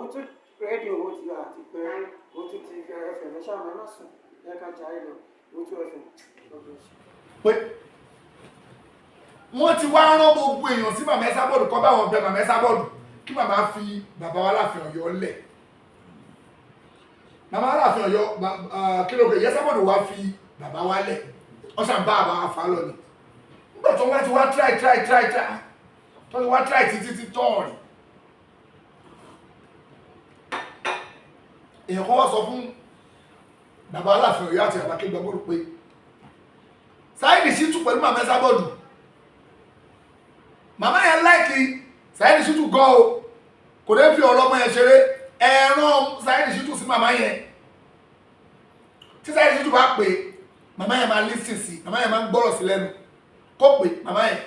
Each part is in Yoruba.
Owótú rédíò, ó ti àti pé Owótú TV FM. Ẹ ṣáà ẹ má sùn, ẹ ká jayé lọ. Owótú FM, God bless you. Pé wọ́n ti wá rán gbogbo èèyàn sí màmá Esabod, kọ́ báwọn bẹ màmá Esabod kí màmá fi bàbá wa láàfin Ọ̀yọ́ lẹ̀. Màmá Aláàfin Ọ̀yọ́, kí ló pé Esabod wá fi bàbá wa lẹ̀, wọ́n sàn bá àbá wa fà á lọ ni. Nígbà tó wá ti wá try, try, try, try, tó ti wá try títí tí tọ́ọ̀rì, èèyàn kan wá sọ fún bàbá Aláàfin Ọ̀yọ́ àti bàbá Kégbàgbọ́rù pé Saheed Shittu pẹ̀lú màmá Esabod, màmá yẹn like Saheed Shittu gan o, kò dé fi ọ̀rọ̀ ọmọ yẹn ṣeré. Ẹ̀ràn Saheed Shittu sí màmá yẹn. Tí Saheed Shittu bá pè, màmá yẹn máa listen sí, màmá yẹn máa ń gbọ́rọ̀ sí lẹ́nu kó pè màmá yẹn.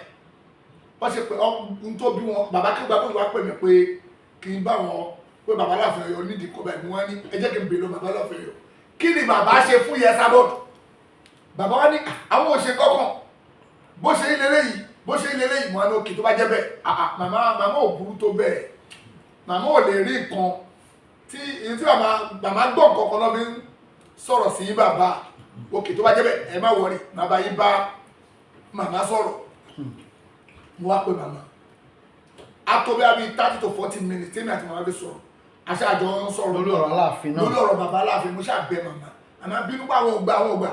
Wọ́n ṣe pé ohun tó bí wọn, bàbá Kégbàgbọ́rù wá pè mí pé kí n bá wọn pé bàbá Aláàfin Ọ̀yọ́ nídìí kọ́ báyìí. Wọ́n ní ẹ jẹ́ kí n bèèrè lọ bàbá Aláàfin Ọ̀yọ́, kí ni bàbá ṣe fún Esabod? Bàbá wa ní àwọn ò ṣe kankan, bó ṣe ń lélẹ́yìí, bó ṣe ń lélẹ́yìí. Wọn ní òkè, tó bá jẹ́ bẹ́ẹ̀, màmá, màmá ò burú tó bẹ́ẹ̀, màmá ò lè rí nǹkan tí tí màmá, màmá gbọ́ nǹkan kan náà fi ń sọ̀rọ̀ sí bàbá. Òkè, tó bá jẹ́ bẹ́ẹ̀, ẹ má worry, màá yín bá màmá sọ̀rọ̀. Mo wá pé màmá, a tó bí i 30 to 40 minutes tèmi àti màmá fi sọ̀rọ̀, aṣáájọ ń sọ̀rọ̀. Lórí ọ̀rọ̀ Aláàfin náà. Lórí ọ̀rọ̀ bàbá Aláàfin. Mo ṣáà bẹ̀ màmá, màmá bínú pé àwọn ògbà, àwọn ògbà.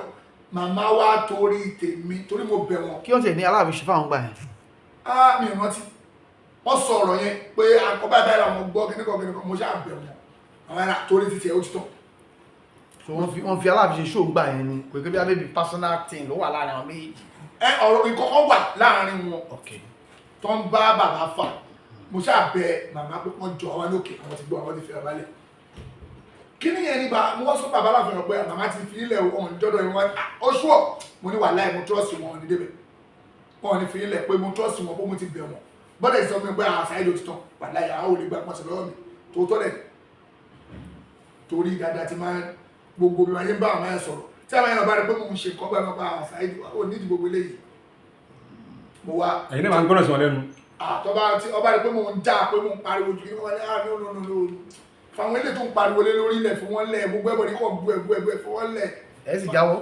Màmá wa torí tèmi, torí mo bẹ̀ wọ́n. Kí wọ́n tiẹ̀ ní Aláàfin ṣe fáwọn gbà yẹn? Á mi ò rántí. Wọ́n sọ ọ̀rọ̀ yẹn pé akọ báyìí báyìí làwọn gbọ́, kíníkan kíníkan. Mo ṣáà bẹ̀ wọ́n, àwọn ẹ̀rà torí títí ẹ̀, ó ti tán. So wọ́n fi Aláàfin ṣe ṣóò gbà yẹn ni, kò kí bí abébí personal thing ló wà láàrin àwọn méjì. Ẹ ọ̀rọ̀ ìkọ̀kọ̀ wà láàrin wọn tó ń bá bàbá fà. Mo ṣáà bẹ̀ màmá pé wọ́n jọ àwọn lókè, àwọn ti gbọ́, àwọn ti fi bàbá lẹ̀. Kí ni yẹn ní bá mo wá sọ bàbá láàfin ọ̀pẹ, màmá ti fi ilẹ̀ ọ̀hún dọ́dọ̀ yẹn. Wọn ó ṣùọ̀, mo ní wàhálà, mo trust wọn ní débẹ̀, wọn ò ní fi ilẹ̀ pé mo trust wọn, pé mo ti bẹ̀ wọ́n bọ́dẹ̀ sọ fún mi pé àṣà ìlú ti tán, wàhálà àwọn ò lè gba pọ̀sẹ̀ lọ́wọ́ mi tòótọ́ lẹ̀, torí dáadáa ti máa ń gbogbo bí wọ́n yẹn bá àwọn ẹ̀ sọ̀rọ̀. Tí àwọn yẹn bá rí pé mo ń ṣe nǹkan báyìí, wọ́n bá àṣà ìlú ò nídìí gbogbo eléyìí. Mo wá Ẹ̀yin náà máa ń gbọ́dọ̀ sí wọn lẹ́nu. Àtọ́ba tí ọba rí pé mo ń já, pé mo ń pariwo jù, kí wọ́n ní, "Ah, no, no, no, no, fáwọn ilé tó ń pariwo lé lórí ilẹ̀, fún wọn lẹ̀, gbogbo ẹ̀bọ̀n ní kò bu ẹ̀bù ẹ̀bù ẹ̀, fún wọn lẹ̀." Ẹ sì jáwọ́.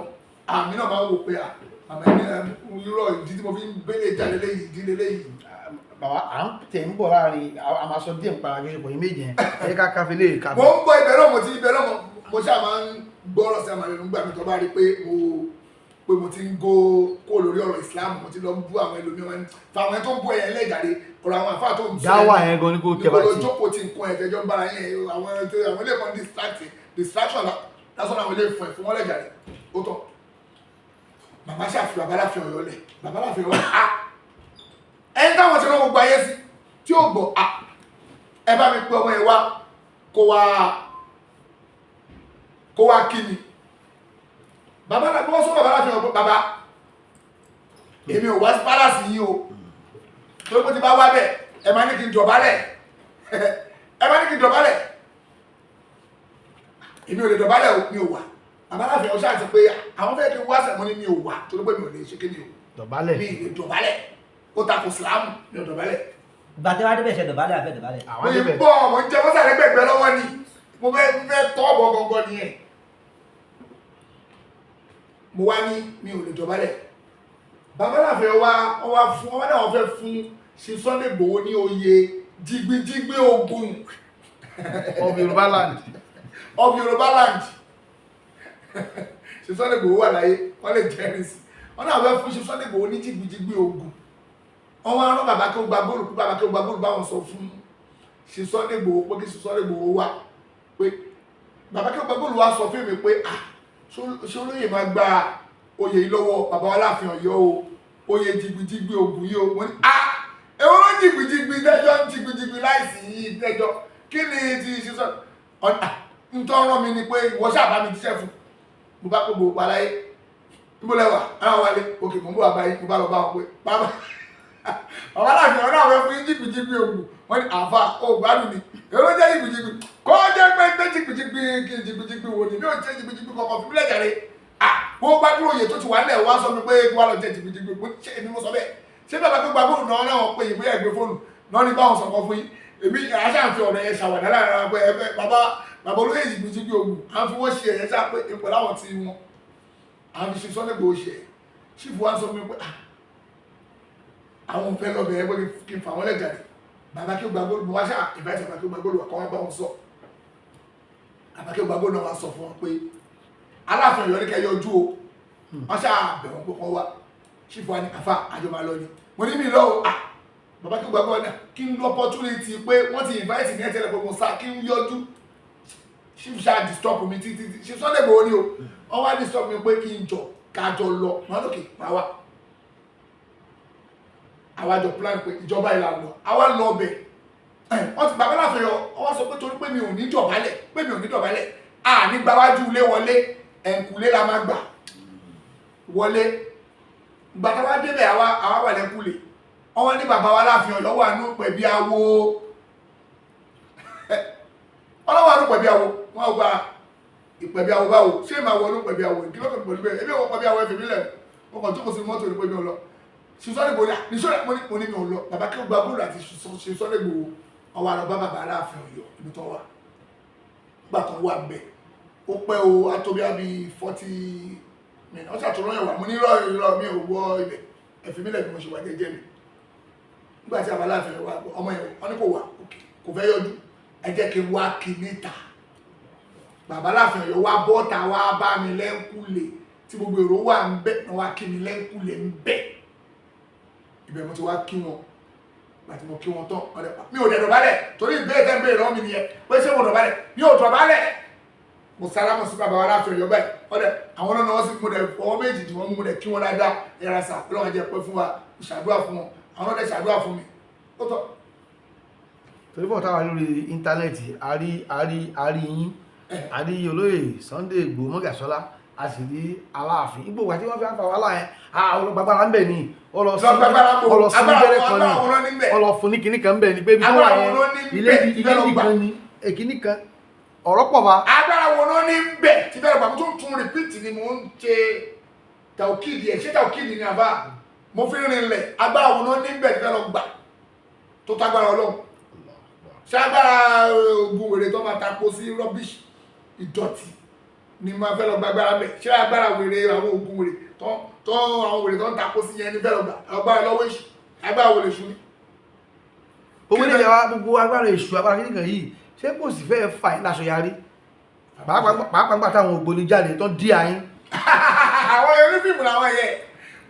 Àmì náà máa ń wò pé àmì ẹni irọ́, ìdí tí mo fi ń bẹ́lẹ̀ jáde léyìí, ìdí léyìí. Bàbá, à ń tẹ̀ ń bọ̀ láàrin, a máa sọ díẹ̀ nípa àjọṣepọ̀ yìí méjì yẹn. Ẹ jẹ́ ká káfí lè káfí. Mo ń bọ̀, ibẹ̀ náà mo ti, ibẹ̀ náà mo ṣáà máa ń gbọ́rọ̀ sí àmàlẹ́ nígbà mi tó bá rí pé mo ti ń go kó lórí ọ̀rọ̀ Islam, mo ti lọ ń bú àwọn ẹlòmíràn, fáwọn ẹni tó ń bú ẹyẹ lẹ́jàre, ọ̀rọ̀ àwọn àfáà tó ń sọ. Dáwà yẹn gan ni kò tẹ́ bá níbo ló ti. jókòó tí nǹkan ẹ̀ tẹ́jọ́ ń bára yẹn, àwọn àwọn ilé kan distraction lásán àwọn ilé ìfún ẹ̀, fún wọn lẹ́jàre, ó tọ́. Màmá ṣàfihàn bàbá láàfin Ọ̀yọ́ lẹ̀, bàbá láàfin Ọ̀yọ́ á ẹni táwọn ti rán gbogbo ayé sí tí ó gbọ́ à, ẹ bá mi pé ọmọ yẹn wá, kó wá kí mi. Bàbá náà wọ́n sọ bàbá láàfin Ọ̀yọ́, bàbá, èmi ò wá sí palace yìí o, torí pé tí bá wá bẹ̀, ẹ máa ní kí n dọ̀bálẹ̀, ẹ máa ní kí n dọ̀bálẹ̀, èmi ò lè dọ̀bálẹ̀ o, mi ò wà. Bàbá láàfin Ọ̀yọ́ ṣáà ti pé àwọn fẹ́ kí n wá sẹ̀mọ́ ní mi ò wà, torí pé mi ò lè ṣe kí ni o. Dọ̀bálẹ̀. Mi ì lè dọ̀bálẹ̀, ó takò Ìsìlámù, mi ò dọ̀bálẹ̀. Gbàtẹ́ wá débẹ̀, ṣe dọ̀bálẹ̀ àbẹ́ dọ̀bálẹ̀? Àwọn Mo yìí débẹ̀. bọ̀, mo ń jẹ wọ́n sàrẹ́ gbẹ̀gbẹ́ lọ́wọ́ ni, mo fẹ́ tọ́ ọ̀bọ̀ gangan nìyẹn. Mo wá ní mi ò lè dọ̀bálẹ̀. Bàbá láàfin wa, wọ́n wá fún wọ́n náà, wọ́n fẹ́ fún ṣe Sunday Igboho ní oyè jìgbìjìgbì ogun of Yorùbá land. Of Yorùbá land. Ṣe Sunday Igboho wà láyé, wọ́n lè jẹ́rìí sí. Wọ́n náà fẹ́ fún ṣe Sunday Igboho ní jìgbìjìgbì ogun. Wọ́n wá rán bàbá kí ó gba góòlù, kí bàbá kí ó gba góòlù báwọn sọ fún ṣe Sunday Igboho pé kí Sunday Igboho wá, pé bàbá kí ó gba góòlù wá sọ fún mi pé, ah, ṣé olóyè máa gba oyè yìí lọ́wọ́ bàbá wa láàfin Ọ̀yọ́ o, oyè jìgbìjìgbì ogun yìí o? Mo ní, ah, èwo ló ń jìgbìjìgbì tẹ́jọ́ ń jìgbìjìgbì láìsí yìí tẹ́jọ́? Kí ni ti ṣe sọ ọ̀nà ntọ́rọ̀ mi ni pé ìwọ ṣáà bá mi jíṣẹ́ fún. Mo bá pé gbogbo aláyé níbo lẹ́wà àwọn wálé òkè, mò ń bọ̀ àbáyé. Mo bá lọ bá wọn pé bàbá, bàbá láàfin ọ̀nà àwọn fún yín jìgbìjìgbì ogun. Wọ́n ní àáfà ó gbádùn ni, èwo ló jẹ́ jìgbìjìgbì? Kọ́ jẹ́ pé pé jìgbìjìgbì kí jìgbìjìgbì wò ni? Mi ò jẹ́ jìgbìjìgbì kankan, fún mílẹ̀ jàre. Ah, wọ́n gbádùn òye tó ti wà nílẹ̀, wá sọ mi pé kí wọ́n lọ jẹ́ jìgbìjìgbì. Ṣé èmi mo sọ bẹ́ẹ̀? Ṣé bàbá tó gba fóònù náà náà pé ìwé ẹ̀gbẹ́ fóònù náà ní báwọn sọ̀kan fún yín? Èmi aṣáà fi ọ̀rọ̀ yẹn ṣàwàdà láàrin ara pé ẹ bàbá bàbá olóyè ìgbín jí bí ogun, à ń fi wọ́n ṣe ẹ̀yẹ ṣáà pé ipò láwọn ti wọn à ń fi ṣe Sunday Igboho ṣe ẹ̀. Chief wa sọ fún mi pé ah, àwọn ò fẹ́ lọ bẹ̀rẹ̀ pé kí n fà wọ́n lẹ̀ jáde. Bàbá kí ó gba góòlù, mo wá ṣáà invite bàbá kí ó gba góòlù wà kọ́ wá bá wọn sọ. Bàbá kí ó gba góòlù náà wá sọ fún wọn pé Aláàfin Ọ̀yọ́ ní kẹ́ yọjú o. Wọ́n ṣáà bẹ̀ wọ́n pé kọ́ wá. Chief wa ní àfa àjọ máa lọ ni. Mo ní mi lọ o. Ah, bàbá kí ó gba góòlù náà kí n lọ opportunity pé wọ́n ti invite mi ẹ̀ tẹ́lẹ̀ pé mo sá kí n yọjú. Chief ṣáà disturb mi títí tí Chief Sunday Igboho ni o. Wọ́n wá disturb mi pé kí n jọ kájọ lọ. Wọ́n lókè máa wá. Àwa jọ plan pé ìjọba ìlànà àwa lọ bẹ̀. Wọ́n ti bàbá láfẹ́ yọ, wọ́n wá sọ pé torí pé mi ò ní dọ̀bálẹ̀, pé mi ò ní dọ̀bálẹ̀, à ní gbáwájú ilé wọlé, ẹ̀ǹkùlé la máa gbà wọlé. Ìgbà tá a wá débẹ̀, àwa wà lẹ́kùlé. Wọ́n wá ní bàbá wa láàfin Ọ̀yọ́ wà nù pẹ̀bí awo. Wọ́n lọ́wọ́ nù pẹ̀bí awo. Wọ́n gba ìpẹ̀bí awo báwo? Ṣé màá wọ nù pẹ̀bí awo? Kí ló kàn pẹ̀lú bẹ́ẹ̀? Ebi ò wọ pẹ̀bí awo, ẹ̀fẹ̀ mi lẹ̀. Mo kàn jókòó sí mọ́tò ní pé mi ò lọ. Sunday Igboho ní sọ́dọ̀, mo ní mi ò lọ. Bàbá kí ó gba bóòlù àti Sunday Igboho ọwọ́ àlọ́ bá bàbá Aláàfin Ọ̀yọ́ ibi tó wà. Gbà tó wà ń bẹ̀, ó pẹ́ o, atóbi àbí 40 minutes. Wọ́n ṣàtúnrọ̀ yẹn wà. Mo ní irọ́, irọ́, mi ò wọ ibẹ̀, ẹ̀fìn mi lẹ̀ bí mo ṣe wà jẹ́jẹ́ mi. Nígbà tí bàbá Aláàfin wà, ọmọ yẹn wọ́n ní kò wà, kò fẹ́ yọjú, ẹ jẹ́ kí n wá kí níta. Bàbá Aláàfin Ọ̀yọ́ wá bọ́ta wá bá mi lẹ́ńkúlé tí gbogbo èrò wà ń bẹ̀ náà, wá kí mi lẹ́ńkúlé ń bẹ̀. Ibẹ̀ mo ti wá kí wọn. Láti mo kí wọn tán, ọ̀rẹ́ pa mi ò dẹ̀ dọ̀bálẹ̀, torí ìbéèrè tẹ́ ń béèrè lọ́wọ́ mi nìyẹn pé ṣé mo dọ̀bálẹ̀. Mi ò dọ̀bálẹ̀. Mo sálámù sí bàbá wa láàfin Ọ̀yọ́ báyìí, ọ̀rẹ́ àwọn náà wọ́n sì mo dẹ̀ fọwọ́ méjì tí wọ́n mú, mo dẹ̀ kí wọn dáadáa, ẹ̀rọ sà, Ọlọ́run jẹ́ pẹ́ fún wa. Mo ṣàdúrà fún wọn, àwọn náà dẹ̀ ṣàdúrà fún mi, ó tọ́. Torí bọ̀ táwa lórí íńtánẹ́ẹ̀tì, a rí yín, a rí olóyè Sunday Igboho Mọ́gàsọ́lá, a sì rí Aláàfin. Ipò wà tí wọ́n fi ń fa wàhálà yẹn, àwọn olùgbàgbára ń bẹ̀ ni ó lọ sí Lọ gbàgbára bò. ó lọ sí Agbára bẹ̀rẹ̀ kan agbára wọn ló ni ní bẹ̀. ó lọ fún ní kinní kan ń bẹ̀ ni pé ibi tó wà Agbára yẹn wọn ló ní ilé bẹ̀, ilé fẹ́ lọ gbà. nìkan ni èkíní kan ọ̀rọ̀ pọ̀ bá. Agbára wo ló ní bẹ̀ tí fẹ́rẹ̀ gbà? Mo tún tún repeat ni, mo ń ṣe tàókìdì ẹ̀, ṣé tàókìdì ni àbá mo fi rinlẹ̀. Agbára wo ló ní bẹ̀ tí fẹ́ lọ gbà tó tágbára Ọlọ́run? Ṣé agbára ogun wèrè tó máa tapo sí rubbish ìdọ̀tí ni máa fẹ́ lọ gba agbára bẹ̀? Ṣé agbára wèrè àwọn ogun wèrè tó àwọn wèrè tó ń tapo sí yẹn ní fẹ́ lọ gbà agbára lọ́wọ́ èṣù? Agbára wo lè ṣu ni? Gbogbo ilé wa, gbogbo agbára èṣù, agbára kíní kan yìí, ṣé kò sì fẹ́ fà yín láṣọ yarí, pàápàá nígbà táwọn ògbóni jáde tó ń dí àyín? Àwọn onífíìmù làwọn yẹn.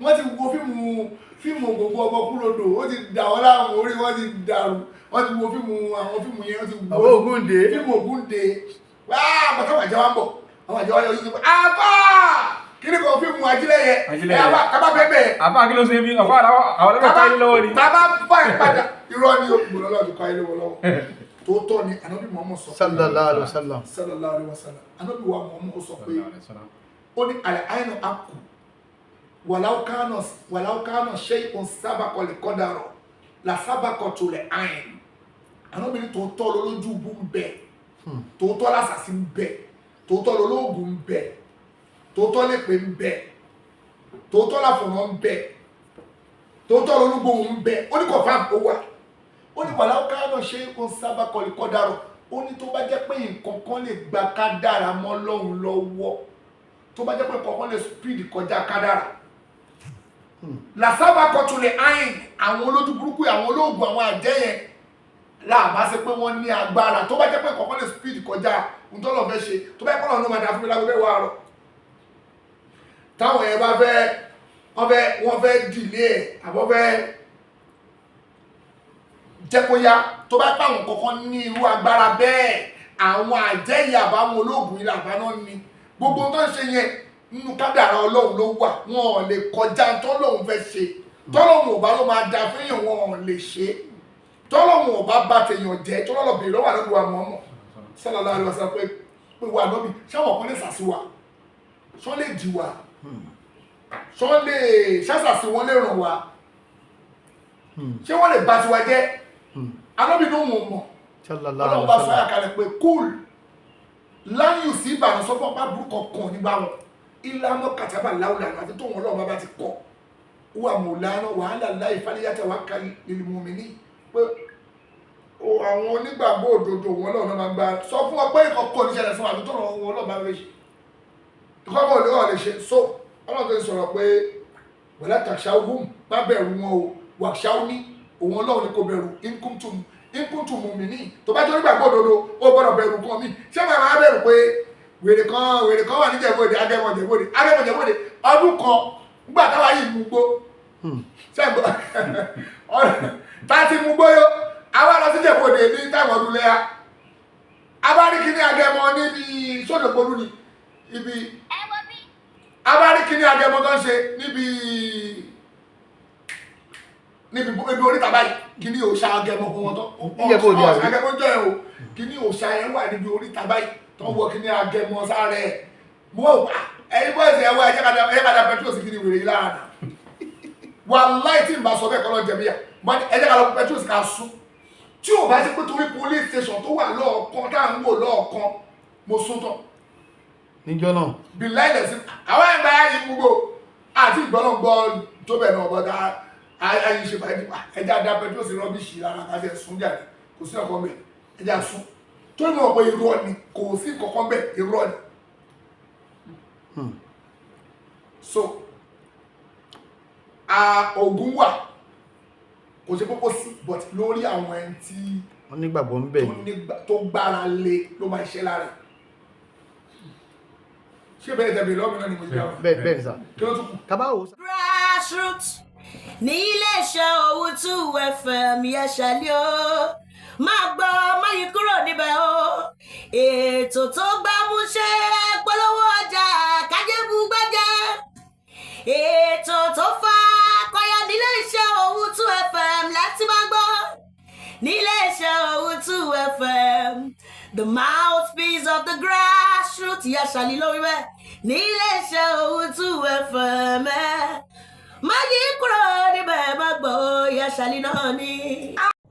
Wọ́n ti wo fíìmù fíìmù gbogbo ọmọ kúròdò, ó ti dà wọ́n láàmú, orí wọ́n ti dàrú. Wọ́n ti wo fíìmù, àwọn fíìmù yẹn, wọ́n ti wo Bàbá Ògúndé. Fíìmù Ògúndé wáá bàtà wàjẹ́ wa ń bọ̀, àwọn àjẹ́ wa yọ yín pé àbá kí ni kò fíìmù Ajílẹ̀yẹ. Ajílẹ̀yẹ. Ẹ àbá tábà bẹ́ẹ̀ bẹ́ẹ̀. Àbá kí ló ṣe bí ọ̀fọ̀ àwọn ọlọ́pàá káyé lọ́wọ́ ni. Tábà bá ẹ̀ padà, irọ́ ni o. Gbọ́dọ̀ lọ́wọ́ ti kọ́ ayé lọ́wọ́ lọ́wọ́ tó tọ́ ni Ànábì Muhammad sọ pé Sallallahu alaihi wasallam. Sallallahu alaihi wasallam. Ànábì wa Muhammad sọ pé, ó ní àlẹ́ àìnà akù wàláwó kánà ṣe ìkùn sábàkọ lè kọ́dàrọ̀ là sábàkọ tó lẹ̀ àìn. Ànábì ní tòótọ́ lolójú bú ń bẹ, tòótọ́ lásàsí ń bẹ, tòótọ́ lolóògùn ń bẹ, tòótọ́ lèpè ń bẹ, tòótọ́ láfọ̀nà ń bẹ, tòótọ́ lolúgbòhùn ń bẹ. Ó ní confirm ó wà. Ó ní wàláwó kánà ṣe ìkùn sábàkọ lè kọ́dàrọ̀. Ó ní tó bá jẹ́ pé nǹkan kan lè gba kádàrà mọ́ lọ́hùn lọ́wọ́, tó bá jẹ́ pé nǹkan kan lè speed kọjá kádàrà, làsábà kọtulẹ̀ ayin àwọn olójú burúkú, àwọn olóògùn, àwọn àjẹ́ yẹn láàbá ṣe pé wọ́n ní agbára. Tó bá jẹ́ pé nǹkan kan lè speed kọjá ntọ́lọ̀ fẹ́ ṣe, tó bá yẹ kọ́lọ̀ ló máa dà fún mi lágbo mẹ́wàá àárọ̀, táwọn yẹn bá fẹ́ wọ́n fẹ́ dìlé ẹ̀ àbọ̀ fẹ́ jẹ́ kó yá, tó bá pàwọn kankan ní irú agbára bẹ́ẹ̀, àwọn àjẹ́ yìí àbáwọn olóògùn yìí làbá náà ní gbogbo tó ń ṣe yẹn nínú kádàrá Ọlọ́run ló wà. Wọn ò lè kọjá tọ́lọ́run fẹ́ ṣe. Tọ́lọ́run ò bá ló máa da fẹ́yàn, wọn ò lè ṣe. Tọ́lọ́run ò bá bá tèèyàn jẹ́, tọ́lọ́run bèrè lọ́wọ́ àlọ́ wa mọ̀ọ́mọ̀ sallallahu alaihi wasallam pé wà lọ́bì, ṣáwọn kan lè sàṣì wà, ṣọ́ lè dì wà, ṣọ́ lè ṣàṣàṣì, wọn lè ràn wá, ṣé wọ́n lè bá tiwa jẹ́? Alóbì ló mọ̀ mọ̀. Sallallahu Ọlọ́run alaihi bá sọ wasallam. àkàlẹ̀ pé kúl láyùn sí ìbànú sọ fún ọpá burúkọ kan nígbà wọn ìlànà kàtàbà láwùlà àti tóun Ọlọ́run bá ti kọ wà mọ̀lánà wàhálà láì fàlẹ́yàtà wà ká lílì mọ̀mìnì pé Àwọn onígbàgbọ́ òdodo wọn lọ́wọ́ náà máa gba sọ fún ọ pé ìkọ̀kọ̀ oníṣẹ̀lẹ̀ fún àbí tó ràn wọn lọ́wọ́ bá fẹ́ ṣe ìkọ̀kọ̀ òní wọn lè ṣe. So Ọlọ́run tó ń sọ̀rọ̀ pé wala takshawhum, má bẹ̀rù wọn o, wakhshawni, òun Ọlọ́run ni kò bẹ̀rù, in kuntum mu'minin. Tó bá jẹ́ onígbàgbọ́ òdodo, ó gbọ́dọ̀ bẹ̀rù kan mi. Ṣé màá máa bẹ̀rù pé wèrè kan wà ní Ìjẹ̀bú-Òde, Agẹmọ Ìjẹ̀bú-Òde, Agẹmọ Ìjẹ̀bú-Òde ọdún kan nígbà táwa yìí mú gbó ṣẹ́gbọ́n tá a ti mú gbóyó, àwa lọ sí Ìjẹ̀bú-Òde ní táwọn ọdún lẹ́yà abáríkíní Agẹmọ níbi sódògbólú ni ibi abáríkíní Agẹmọ tó ń ṣe níbi ibi oríta báyìí, kíní òòṣà Agẹmọ fún wọn tó Ìjẹ̀bú-Òde àbí? Agẹmọ jẹ́ o. Kíní òòṣà yẹn wà níbi oríta báyìí tó ń wọ kíní Agẹmọ sáré ẹ̀. Mo wò pa ẹ̀yin boys ẹ̀ wá, ẹ̀jẹ̀ ká da petrol sí kíní wèrè yìí lára náà. Wàláì, tí n bá sọ bẹ́ẹ̀ kọ́ lọ́ jẹ̀bi yà. Mo ní ẹ̀jẹ̀ ká lọ petrol sí ká sún. Tí ò bá ṣe pé torí police station tó wà lọ́ọ̀kan tá à ń wò lọ́ọ̀kan, mo sún tán. Níjọ́ náà? Bí láìlẹ̀ sí àwọn ẹgbẹ́ ayé gbogbo àti ìgbọ́lọ́gbọ́ tó bẹ̀ náà bọ́dá ayé ṣe fàájì pa, ẹja da petrol sí rubbish lára ká ṣe sún jáde. Kò sí ọkọ mẹ́, ẹja sún tó ní mọ̀ pé irọ́ ni, kò sí kankan bẹ́ẹ̀, irọ́ ni. So a ogun wà, kò ṣe kókó sí, but lórí àwọn ẹni tí Wọ́n nígbàgbọ́ ń bẹ̀ tó ni. Nígbà tó gbára lé ló máa ṣe lára ẹ̀. Ṣé bẹ́ẹ̀ tẹ̀lé lọ́mìnira náà ni mo ti dáhùn? Bẹ́ẹ̀ bẹ́ẹ̀ ni sà. Kí ló tún kù? Tábà wò sà. Grassroots ní iléeṣẹ́ Owutu FM yẹsẹ̀lẹ̀ o, máa gbọ́ máyì kúrò níbẹ̀ o. Ètò tó gbámúṣé, polówó ọjà kájébù gbẹ́jẹ́, ètò tó fa kọyà nílé iṣẹ́ Owutu FM láti máa gbọ́ nílé iṣẹ́ Owutu FM, the mouthpiece of the grassroots. Yẹsẹ̀lẹ̀ lórí bẹ́ẹ̀ nílé iṣẹ́ Owutu FM ẹ̀ má yí kúrò níbẹ̀, má gbọ́ yẹsẹ̀lẹ̀ náà ni.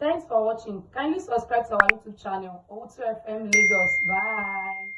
Thanks for watching. Kindly subscribe to our YouTube channel, Owutu FM Lagos. Bye.